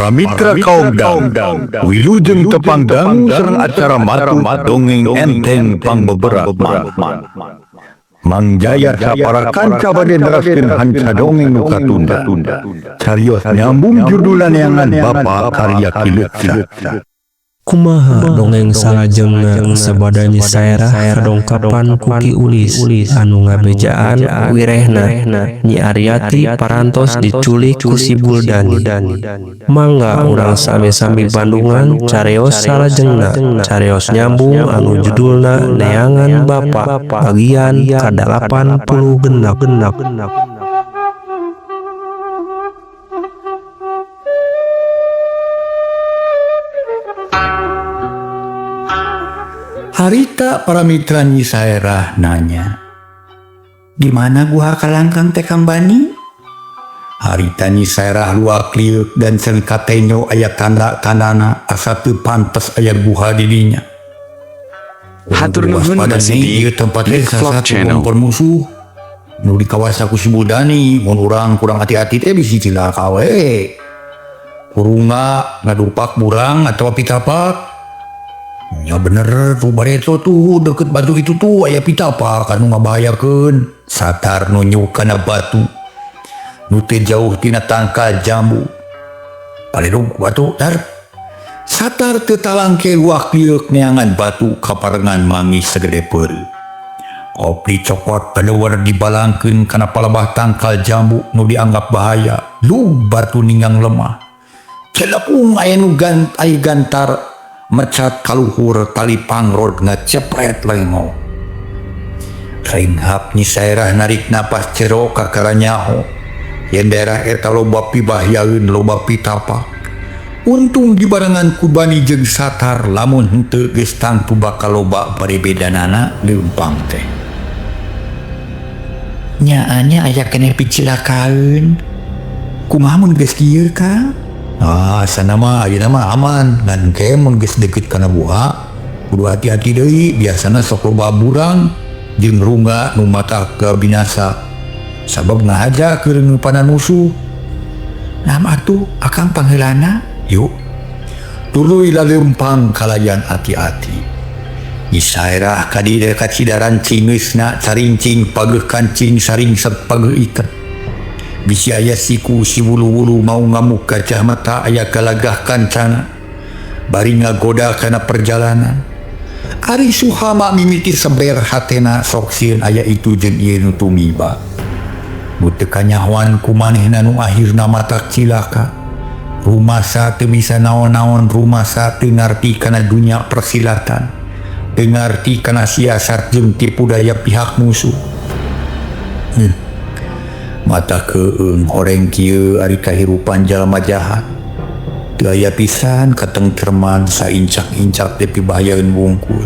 Para mitra kaum dang, wilujeng tepang dangu sareng acara matut dongeng enteng pangbeberat Mang Jaya sapara kanca bade neraskeun hanca dongeng nu katunda. Carios nyambung judulna Neangan Bapa karya Ki Leutsa. Kumaha dongeng salajengna sabada Nyi Saerah kadongkapan ku Ki Ulis anu ngabejaan wirehna Nyi Aryati parantos diculik ku si Buldani. Mangga urang sami-sami bandungan careos salajengna, careos nyambung anu judulna Neangan Bapa bagian ka-86. Harita para mitra Nyi Saerah nanya, "Di mana Guha Kalangkang teh, Kang Bani?" Harita Nyi Saerah luak liuk dan cenah katenyo aya tanda-tandana asa teu pantes aya guha di dinya. Hatur nuhun Waspada masih nih, di ieu tempat teh Nick Vlog salah satu Channel. kompor musuh nu dikawasa ku si Buldani. Mun urang kurang hati-hati teh bisi cilaka we. Kurunga ngadupak burang atau pitapak. Ya bener tuh, bareto tuh, deket batu itu tuh aya pitapak anu ngabahayakeun. Satar nunjuk kana batu nu teu jauh tina tangkal jambu. Paledug batu tar. Satar teu talangke luak liuk neangan batu kaparengan manggih segede peureuh. Kopi cokot keluar dibalangkeun kana palebah tangkal jambu nu dianggap bahaya. Lu batu ninggang lemah. Celepung aya nu aya gantar mecat kaluhur, tali pangrod ngacepret lengo. Ringhap Nyi Saerah narik napas jero kakara nyaho yen daerah eta loba pibahayaeun, loba pitapa. Untung dibarengan ku Bani jeung Satar, lamun henteu geus tangtu bakal loba parebedanana leumpang teh. Nyaanya aya keneh picilakaeun. Kumaha mun geus kieu, Kang? Ah, sana mah ayeuna mah aman, ngan ke mun geus deukeut kana buha kudu hati-hati deui, biasana sok loba burang jeung rungga nu mata binasa sabab ngahaja keur ngeupanan musuh. Nah atuh akang pangheulana yuk. Tuluy laleumpang kalayan hati-hati. Nyi Saerah ka dieu kacidaran cingeusna carincing pageuh kancing saringset pageuh iket. Bisi aya siku si wulu-wulu mau ngamuk, gajah mata aya galagah kancana bari ngagoda kana perjalanan. Ari Suhama mimiti seber hatena, sok sieun aya itu jeung ieu nu tumiba. Nu teu kanyahoan ku manehna nu akhirna matak cilaka. Rumasa teu bisa naon-naon, rumasa teu ngarti kana dunya persilatan, teu ngarti kana siasat jeung tipu daya pihak musuh. Mata keung horeng kieu ari kahirupan jalma jahat. Teu aya pisan katengterman, saincak-incak teh pibahayaeun wungkul.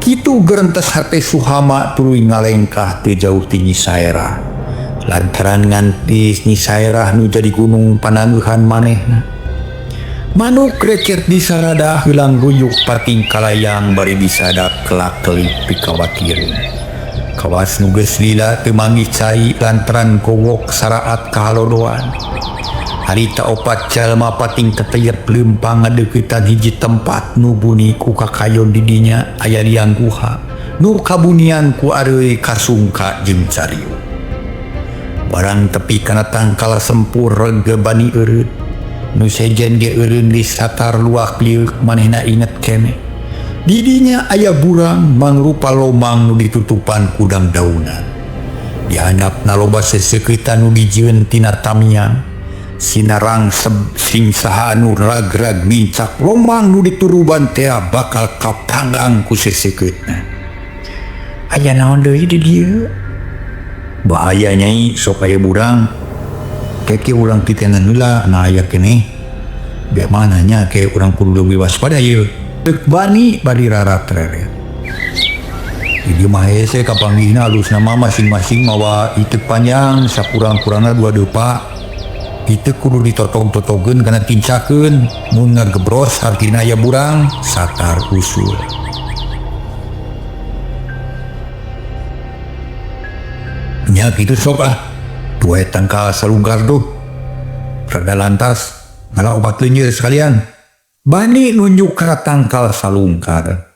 Kitu gerentes hate Suhama, tuluy ngalengkah teu jauh ti Nyi Saerah. Lantaran nganti Nyi Saerah nu jadi gunung panangguhan manehna. Manuk recet di sarada heulang ruyuk pating kalayang bari disadak kelak-kelip pikawatireun. Kawas nu geus lila teu manggih cai lantaran gowok saraat kahalodoan. Harita opat jalma pating teteyep leumpang ngadeuketan hiji tempat nu buni ku kakayon. Di dinya aya liang guha nu kabunian ku areuy kasungka jeung cariu. Barang tepi kana tangkal sempur rege bani eureun. Nu sejen ge eureun di Satar luak liuk, manehna inget keneh. Di dinya aya burang mangrupa lomang nu ditutupan ku dangdaunan. Di handapna loba sesekeutan nu dijieun tina tamiang. Sinarang sing saha nu ragrag nincak lomang nu dituruban tea bakal kapanggang ku sesekeutna. Aya naon deui di dieu? Bahaya, Nyai, sok aya burang. Keke urang titenan heula, nah aya keneh. Bagaimana nya, ke urang kudu leuwih waspada ieu. Deuk Bani bari rarat reret. Di dieu mah hese kapanggihna, alusna mah masing-masing mawa iteuk panjang sakurang-kurangna dua depa. Iteuk kudu ditotog-totogeun kana tincakeun, mun ngagebros hartina aya burang. Satar usul. Nya kitu sok ah. Dua tangkal salungkar tuh. Rada lantas. Ngala obat leunyeur sekalian. Bani nunjuk kana tangkal salungkar.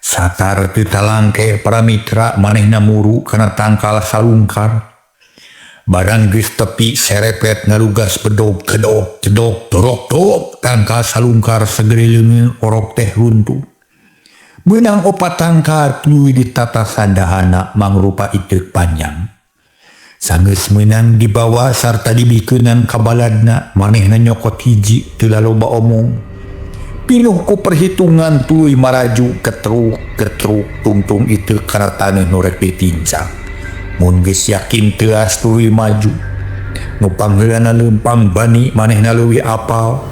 Satar teu talangke para mitra manehna muru kana tangkal salungkar. Barang geus tepi serepet ngarugas bedog kedok cedok dorok dok tangkal salungkar segede leungeun orok teh runtuh. Meunang opat tangkal tuluy ditata sandahana mangrupa iteuk panjang. Sanggeus meunang dibawa sarta dibikeunan ka baladna manehna nyokot hiji teu laloba omong. Pinuh ku perhitungan tuluy maraju ketruk ketruk tungtung iteuk kana taneuh nu rek ditincak. Mun geus yakin teuas tuluy maju. Nu pangheulana leumpang Bani manehna leuwih apal.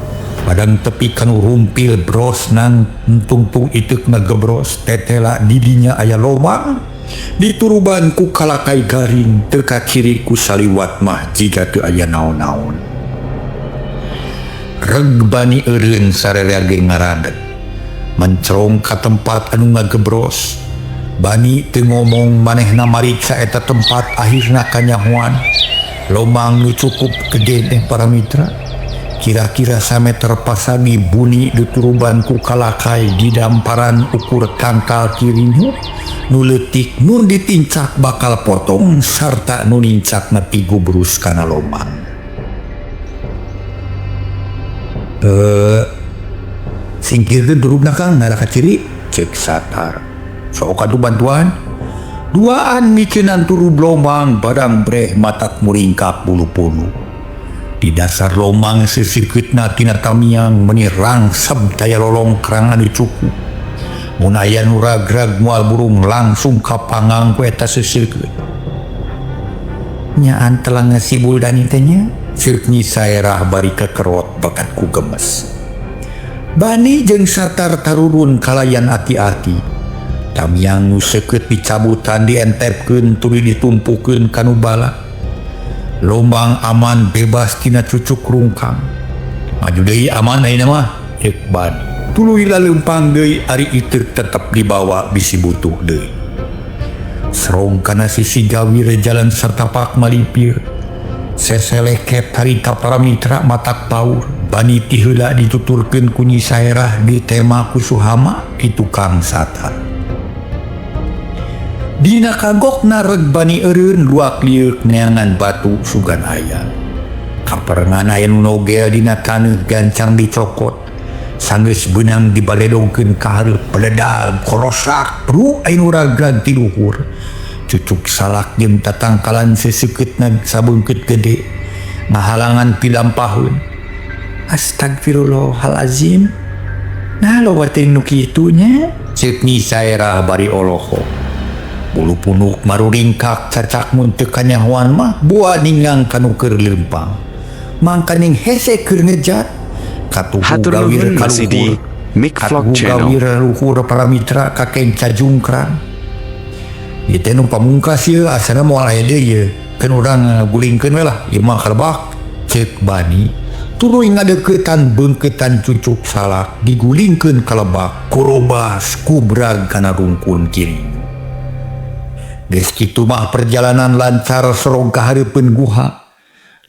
Padang tepi kanu rumpil bros nang tungtung iteuk ngagebros tetela di dinya aya lomang. Dituruban ku kalakai garing teu ka kiri ku saliwat mah jiga teu aya naon-naon. Reg Bani eureun sararea ge ngaradeg. Mencerong ka tempat anu ngagebros. Bani teu ngomong manehna mariksa eta tempat akhirna kanyahoan. Lomang nu cukup gede teh para mitra. Kira-kira sameter pasagi buni dituruban ku kalakai di damparan ukur tangkal kirinya. Nu leutik mun ditincak bakal potong sarta nu nincakna pigubrus kana lomang. Singkir teh durubna Kang ngala ka ciri ceuk Satar. Sok atuh bantuan. Duaan mikeunan turub lomang barang breh matak muringkak bulu punu. Di dasar lomang sisikeutna tina tamiang meuni rangsep daya lolongkrang anu cukup. Mun aya nu ragrag moal burung langsung kapangang ku eta sisikeut. Nyaan telang si Buldani teh nya? Ceuk Nyi Saerah bari kekerot bakat ku gemes. Bani jeung Satar tarurun kalayan aki-aki. Tamiang nu seukeut dicabutan dientepkeun tuluy ditumpukeun ka nu bala. Lomang aman bebas tina cucuk rungkang. Maju deui aman ayeuna mah ceuk Bani. Tuluy laleumpang deui ari iteuk tetep dibawa bisi butuh deui. Serong kana sisi gawir jalan satapak malipir. Seseleket harita para mitra matak paur. Bani ti heula dituturkeun ku Nyi Saerah ditema ku Suhama ki tukang Satar. Dina kagokna reg Bani eureun luak lieuk neangan batu sugan aya. Kaperengan aya nu nogel dina taneuh gancang dicokot. Sanggeus beunang dibaledogkeun ka hareup beledag korosak bru aya nu ragrag ti luhur. Cucuk salak jeung tatangkalan seseukeutna sabeungkeut gede ngahalangan pilampaheun. Astagfirullahalazim. Nah loba teh nu kitu nya? Ceuk Nyi Saerah bari olohok. Bulu punuk maruringkak cacak mun teu kanyahoan mah buah ninggang kanu keur leumpang. Mangkaning hese keur ngejat. Katuhu Hatur gawir nuhun masih di kaluhur. Mik Vlog Katuhu Channel. gawir luhur para mitra kakenca jungkrang. Ieu teh nu pamungkas ieu asana moal aya deui ieu. Keun urang gulingkeun we lah ieu mah kalebak ceuk Bani. Tuluy ngadeuketan beungkeutan cucuk salak digulingkeun kalebak kurobas kubrag kana rungkun kiri. Geus kitu mah perjalanan lancar sorong ka hareupeun guha.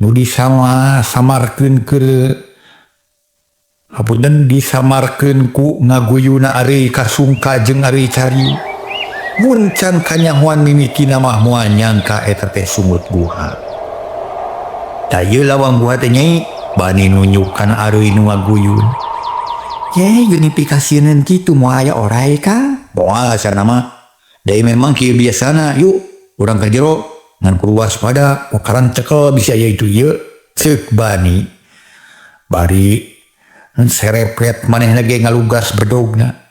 Nu disama samarkeun keur hapunten disamarkeun ku ngaguyuna ari kasungka jeung ari cariu. Mun can kanyahoan mimitina mah moal nyangka eta teh sungut guha. Tah ieu lawang guha teh Nyai, Bani nunjuk kana areuy nu ngaguyun. Ye unifikasieun kitu moal aya orai ka? Moal asana mah. Deui memang kieu biasana, yuk urang ka jero ngan kudu waspada, wakaran cekel bisa aya itu ieu ceuk Bani. Bari serepet manehna ge ngalugas bedogna.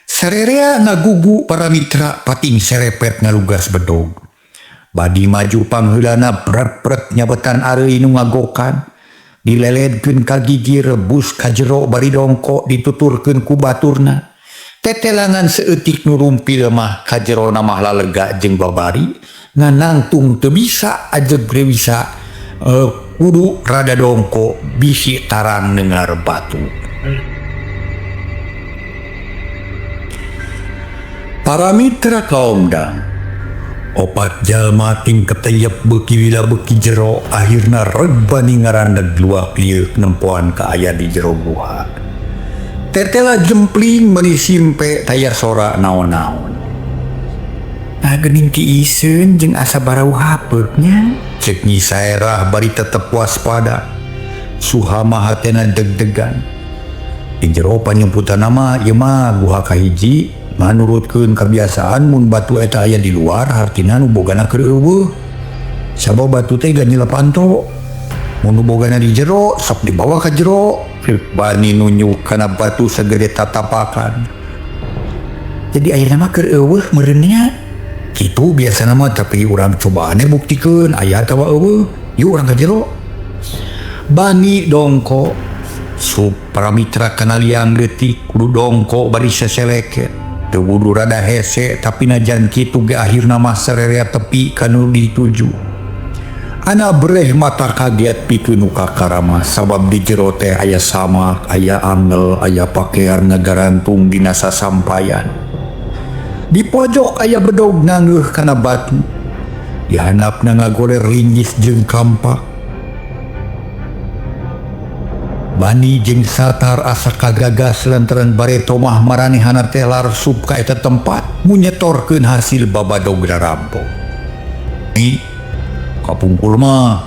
Sarerea ngagugu para mitra pating serepet ngalugas bedog. Badi maju pangheulana pret-pret nyabetan areuy nu ngagokan. Dileledkeun ka gigir bus ka jero bari dongko dituturkeun ku baturna. Tetelangan seutik nu rumpil mah ka jerona mah lalega jeung babari ngan nangtung teu bisa ajeg rewisa kudu rada dongko bisi tarang nengar batu. Para mitra kaum dang, Opat jalma tingketeyep beuki lila beuki jero, akhirna reg bani ngarandag luak lieu nempoan ka aya di jero guha. Tetela jempling meuni simpe taya sora naon-naon. Nah geuning tiiseun jeung asa barau hapeuk nya. Cek Nyi Saerah bari tetep waspada. Suhama hatena deg-degan. Di jero panyumputan mah ieu mah guha kahiji. Manurutkeun kebiasaan mun batu eta aya di luar hartina nu bogana keur eueuh. Sabab batu teh ganjil panto. Mun nu bogana di jero sok dibawa ka jero. Ceuk Bani nunjuk kana batu sagede tatapakan. Jadi ayeuna mah keur eueuh meureun nya. Kitu biasana mah, tapi urang cobaan buktikeun aya atawa eueuh. Yuk urang ka jero. Bani dongko. Sup para mitra kana liang leutik kudu dongko bari seseleket. Teu wudu rada hese tapi najan kitu ge akhirna mah sarerea tepi ka nu dituju. Ana breh mata kaget pikeun nu kakarama sabab di jero teh aya samak, aya angel, aya pakean ngagarantung dina sasampayan. Di pojok aya bedog nangeuh kana batu. Di handapna ngagoler linggis jeung kampak. Bani jeung Satar asa kagagas lantaran bareto mah maranehana teh larsup ka eta tempat munyetorkeun hasil babadog rampok. Ni kapungkur mah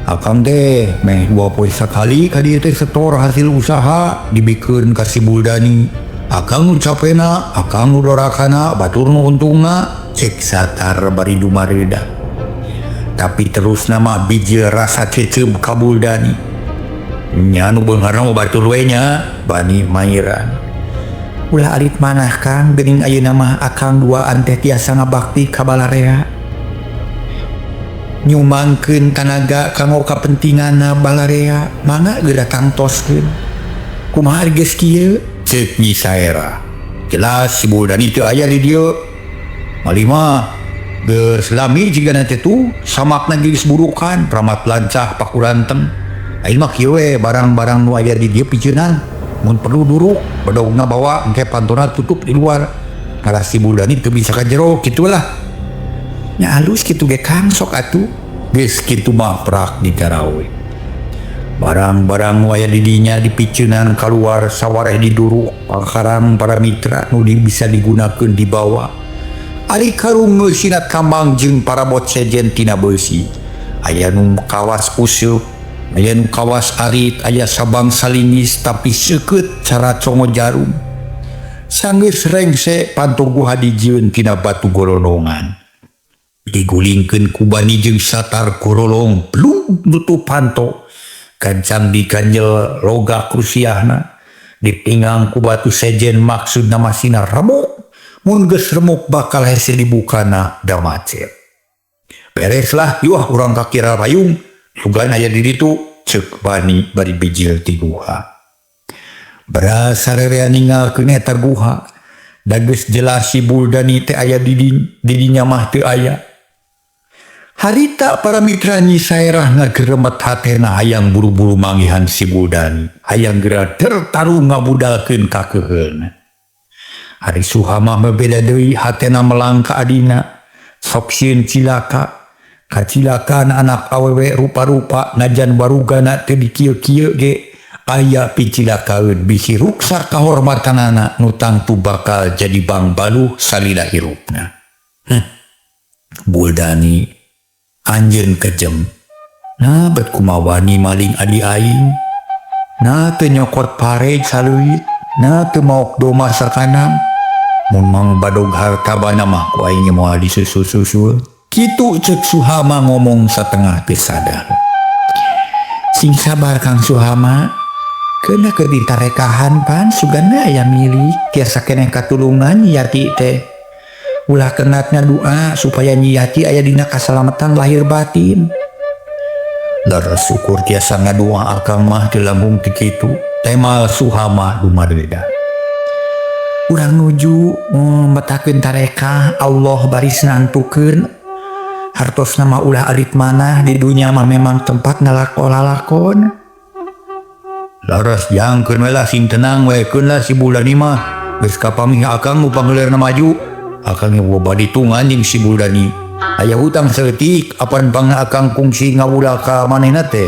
akang teh meh 2 poe sakali ka dieu teh setor hasil usaha dibikeun ka si Buldani. Akang nu capena, akang nu dorakana, batur nu untungna, cek Satar bari dumareuda. Tapi terus nama bijil rasa cecep ka Buldani. Nya nu beungharna mah batur we nya, Bani mairan. Ulah alit manah Kang, geuning ayeuna mah akang duaan teh tiasa ngabakti ka balarea. Nyumangkeun tanaga kanggo kapentinganna balarea, mangga geura tangtoskeun. Kumaha geus kieu? Ceuk Nyi Saerah. Jelas si Buldani teu aya di dieu. Malih mah geus lami jigana teh tuh samakna geus burukan, ramat lancah pakuranteng. Ayeuna mah kieu we barang-barang nu aya di dieu piceunan. Mun perlu duruk, bedogna bawa engke pantona tutup di luar. Ngarah si Buldani teu bisa ka jero kitulah. Nya alus kitu ge Kang sok atuh. Geus kitu mah prak di karawe. Barang-barang nu aya di dinya dipiceunan kaluar sawareh diduruk pakarang para mitra nu bisa digunakeun dibawa. Ari karung ngeusinat kambang jeung parabot sejen tina beusi. Aya nu kawas useup, aya nu kawas arit, aya sabang salingis tapi seukeut cara congo jarum. Sanggeus rengse panto guha dijieun tina batu golongan. Digulingkeun ku Bani jeung Satar gorolong blung nutup panto. Gancang diganjel logak rusiahna, dipinggang ku batu sejen maksudna masina remuk. Mun geus remuk bakal hese dibukana da macet. Beres lah, yuah urang kakira payung. Sugan aya di ditu, ceuk Bani bari bijil ti guha. Beras sarerea ninggalkeun eta guha. Da geus jelas si Buldani teh aya di dinya mah teu aya. Harita para mitra Nyi Saerah ngageremet hatena hayang buru-buru manggihan si Buldani. Hayang geura tertaruh ngabudalkeun kakeheulna. Ari Suhama mah beda deui hatena melang ka adina. Sok sieun cilaka. Kacilakaan anak awewe rupa-rupa najan warugana teu dikieu-kieu ge aya picilakaeun bisi ruksak kahormatanana nu tangtu bakal jadi bangbaluh salila hirupna. Buldani anjeun kejem. Nah bet kumawani maling adi aing. Nah teu nyokot pare saleuit. Nah teu maok doma sakanang. Mun mang badog harta bana mah ku aing moal disusul-susul. Kitu ceuk Suhama ngomong satengah teu sadar. Sing sabar Kang Suhama. Keuna keur ditarekahan pan sugana aya milik tiasa keneh katulungan Nyi Yati teh. Ulah kenatna doa supaya Nyi Yati aya dina kasalamatan lahir batin. Leres syukur tiasa ngadua akang mah teu langkung ti kitu. Temal Suhama dumareda. Urang nuju metakeun tarekah Allah baris nantukeun. Hartosna mah ulah alit manah di dunya mah memang tempat ngalakon-lalakon. Laras jangkeun we lah sing tenang we keun lah si Buldani mah. Geus kapamih akang nu pangeuleurna maju. Akang ge boba ditungan jeung si Buldani. Aya hutang saeutik apan pangna akang kungsi ngawula ka manehna teh.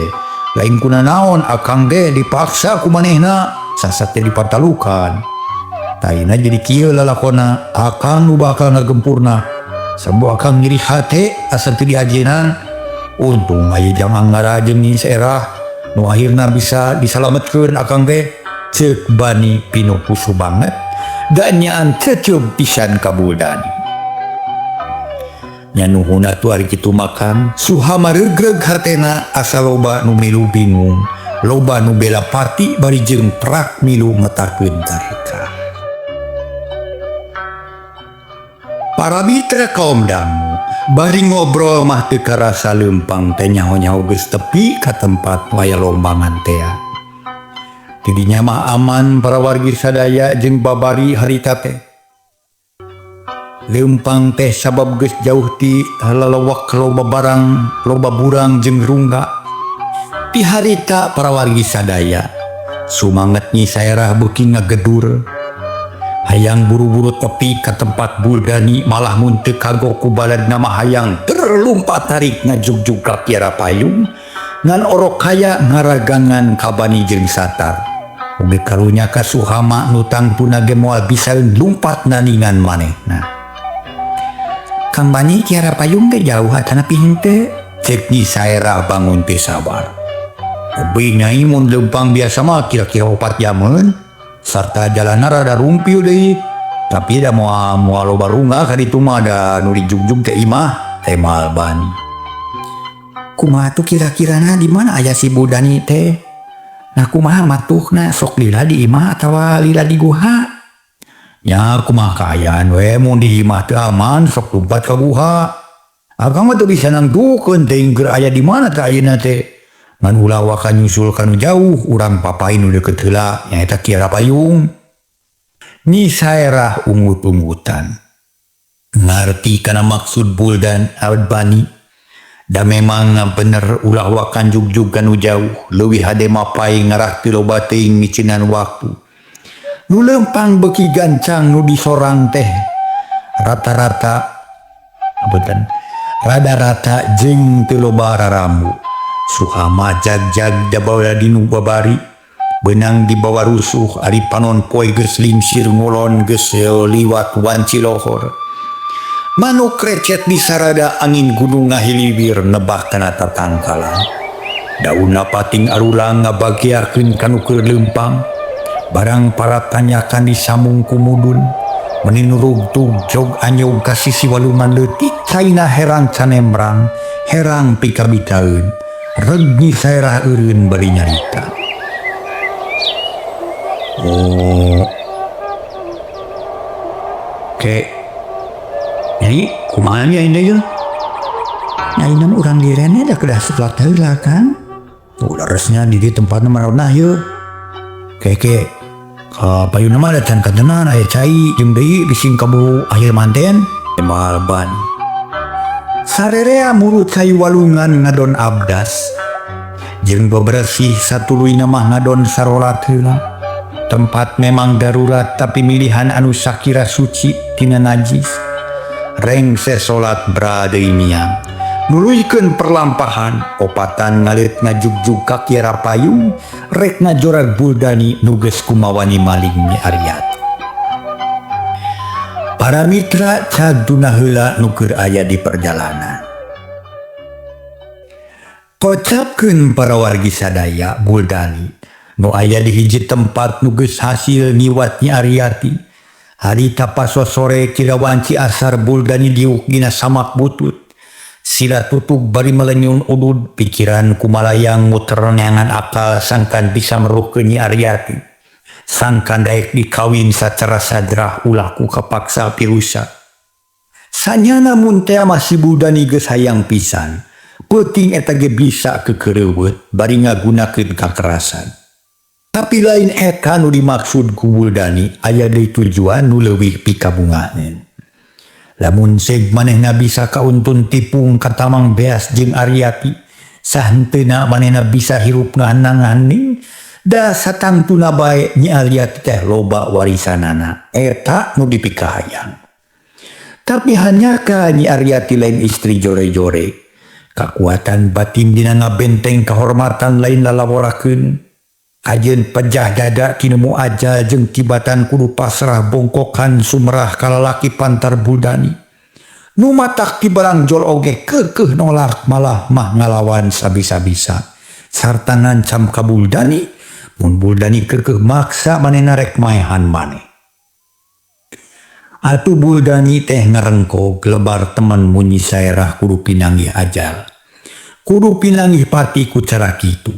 Lain kunanaon akang ge dipaksa ku manehna sasat teh dipatalukan. Taina jadi kieu lalakona akang nu bakal ngagempurna. Sambo akang nyeri hate asa teu diajenan. Untung aya Jang Anggara jeung Nyi Saerah nu akhirna bisa disalametkeun akang teh. Ceuk Bani pinuh husu banget da nyaan cecep pisan ka Buldani. Nya nuhun atuh ari kitu mah Kang. Suhama regreg hatena asa loba nu milu bingung, loba nu bela pati bari jeung prak milu ngetakeun kareka. Para mitra kaum dangu, bari ngobrol mah teu karasa leumpang teh nyaho-nyaho geus tepi ka tempat waya lombangan tea. Tidinya mah aman para wargi sadaya jeung babari harita teh. Leumpang teh sabab geus jauh ti lalawak loba barang, loba burang jeung rungga. Ti harita para wargi sadaya, sumanget Nyi Saerah beuki ngagedur. Hayang buru-buru tepi ka tempat Buldani malah mun teu kagok ku baladna mah hayang terlumpat tarik ngajugjug ka Kiara Payung ngan orok kaya ngaragangan ka Bani jeung Satar. Oge karunya ka Suhama nu tangtuna ge moal bisa lumpat naningan manehna. Kang Bani Kiara Payung ge jauh atanapi henteu? Cek Nyi Saerah bangun teu sabar. Tebing nyai mun leumpang biasa mah kira-kira 4 jameun sarta jalanna rada rumpiu deui. Tapi da moal moal loba rungga ka ditu mah da nu dijugjug teh imah teh Mal Bani. Kumaha tuh kira-kirana di mana aya si Buldani teh? Nah kumaha matuhna sok lila di imah atawa lila di guha? Nya kumaha kaayaan we mun di imah teu aman sok lumpat ka guha. Akang mah teu bisa nangtukeun teuing keur aya di mana teh ayeuna teh. Ngan ulah waka nyusul ka nu jauh urang papai nu deukeut heula nyaeta Kiara Payung. Nyi Saerah ungut-ungutan. Ngarti kana maksud Buldan Bani. Da memang bener ulah wakan jugjug ka nu jauh leuwih hade mapai ngarah teu loba teuing micinan waktu. Nu leumpang beuki gancang nu disorang teh rata-rata apunten rada-rata jeung teu loba rarambu. Suhama jag-jag dabawa dinu babari beunang dibawa rusuh ari panon poe geus lingsir ngulon geus liwat wanci lohor. Manuk recet di sarada angin gunung ngahiliwir nebak kana tatangkalan. Daunna pating arulang ngabagiakeun ka nu keur leumpang. Barang para tanyakan disamung ku mudun. Meni nurugtug jog anyog ka sisi walungan leutik caina herang canemrang, herang pikabitaeun. Reg Nyi Saerah eureun bari nyarita. Oh. Ke Nyai, kumaha nya ini ye? Nyai nam urang direne da kedah salat heula kan? Tuh leresnya di dieu tempatna maronah ye. Keke, ka payuna mah da can katenan aya cai jeung deui bising kaburu akhir manten. Moal Bani. Sarerea murut cai walungan ngadon abdas. Jeung bebersih satuluyna mah ngadon sarolat heula. Tempat memang darurat tapi milihan anu sakira suci tina najis. Rengse salat bra deui miang. Nuluykeun perlampahan opatan ngalit ngajugjug ka Kiara Payung rek ngajorag Buldani nu geus kumawani maling Nyi Aryati. Para mitra cag duna heula nu keur aya di perjalanan. Kocapkeun para wargi sadaya Buldani nu aya di hiji tempat nu geus hasil ngiwat Nyi Aryati. Harita pasosore kira wanci asar Buldani diuk dina samak butut. Sila tutug bari melenyun udud pikiran kumalayang muter neangan akal sangkan bisa meruhkeun Nyi Aryati. Sangkan daek dikawin sacara sadrah ulah ku kapaksa pirusa. Sanyana mun teh mah si Buldani geus hayang pisan. Peuting eta ge bisa kekereuweut bari ngagunakeun kakerasan. Tapi lain eta nu dimaksud ku Buldani aya deui tujuan nu leuwih pikabungaheun. Lamun seg manehna bisa kauntun tipung katamang beas jeung Aryati, sahenteuna manehna bisa hirup ngahanang-haning, da satangtuna bae Nyi Aryati teh loba warisanana. Eta nu dipikahayang. Tapi hanya Nyi Aryati lain istri jore-jore. Kakuatan batin dina ngabenteng kehormatan lain lalaworakeun. Kajeun pejah dada tinemu ajal jeung tibatan kudu pasrah bongkokan sumrah kalalaki pantar Buldani. Nu matak tibalangjol oge keukeuh nolak, malah mah ngalawan sabisa-bisa. Sarta ngancam ka Buldani, mun Buldani keukeuh maksa, manehna rek maehan maneh. Atuh Buldani teh ngarengkog lebar temen mun Nyi Saerah kudu pinanggih ajal. Kudu pinanggih pati ku cara kitu.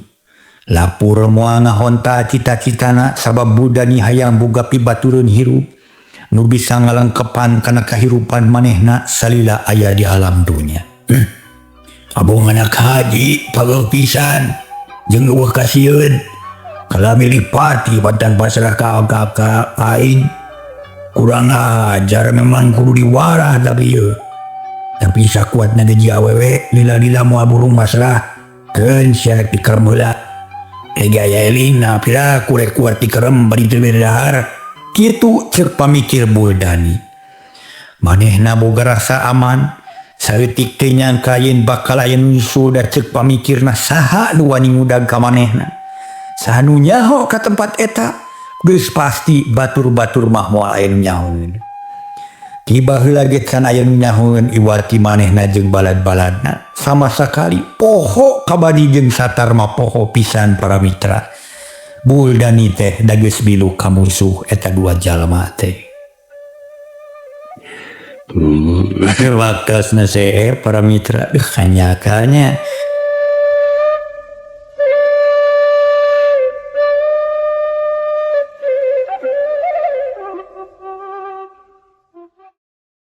Lapur moal ngahonta cita-citana, sabab Buldani hayang boga pibatureun hirup nu bisa ngalengkepan kana kahirupan manehna salila aya di alam dunya. Abong anak haji pageuh pisan jeung euweuh kasieun. Kalah milih pati batan pasrah ka aing. Kurang ajar, memang kudu diwarah, tapi ye. Tapi sakuatna ge awewe lila-lila moal burung pasrah. Keun sia, rek dikerem heula. Eh, gaya eling na pira kurek kuat dikerem bari teu bere dahar. Kitu ceuk pamikir Buldani. Manehna boga rasa aman, saeutik teu nyangka yen bakal aya nu nyusul, da ceuk pamikirna saha nu wani ngudag ka manehna. Saha nu nyaho ka tempat eta? Geus pasti batur-batur mah moal aya nu nyahoeun. Tiba heula ge can aya nu nyahoeun iwati manehna jeung balad-baladna. Sama sakali poho kabadi jeung satar mah poho pisan, para mitra. Buldani teh da geus milu ka musuh eta dua jalma teh. Waktosna seep, para mitra. Duh, hanyakalnya.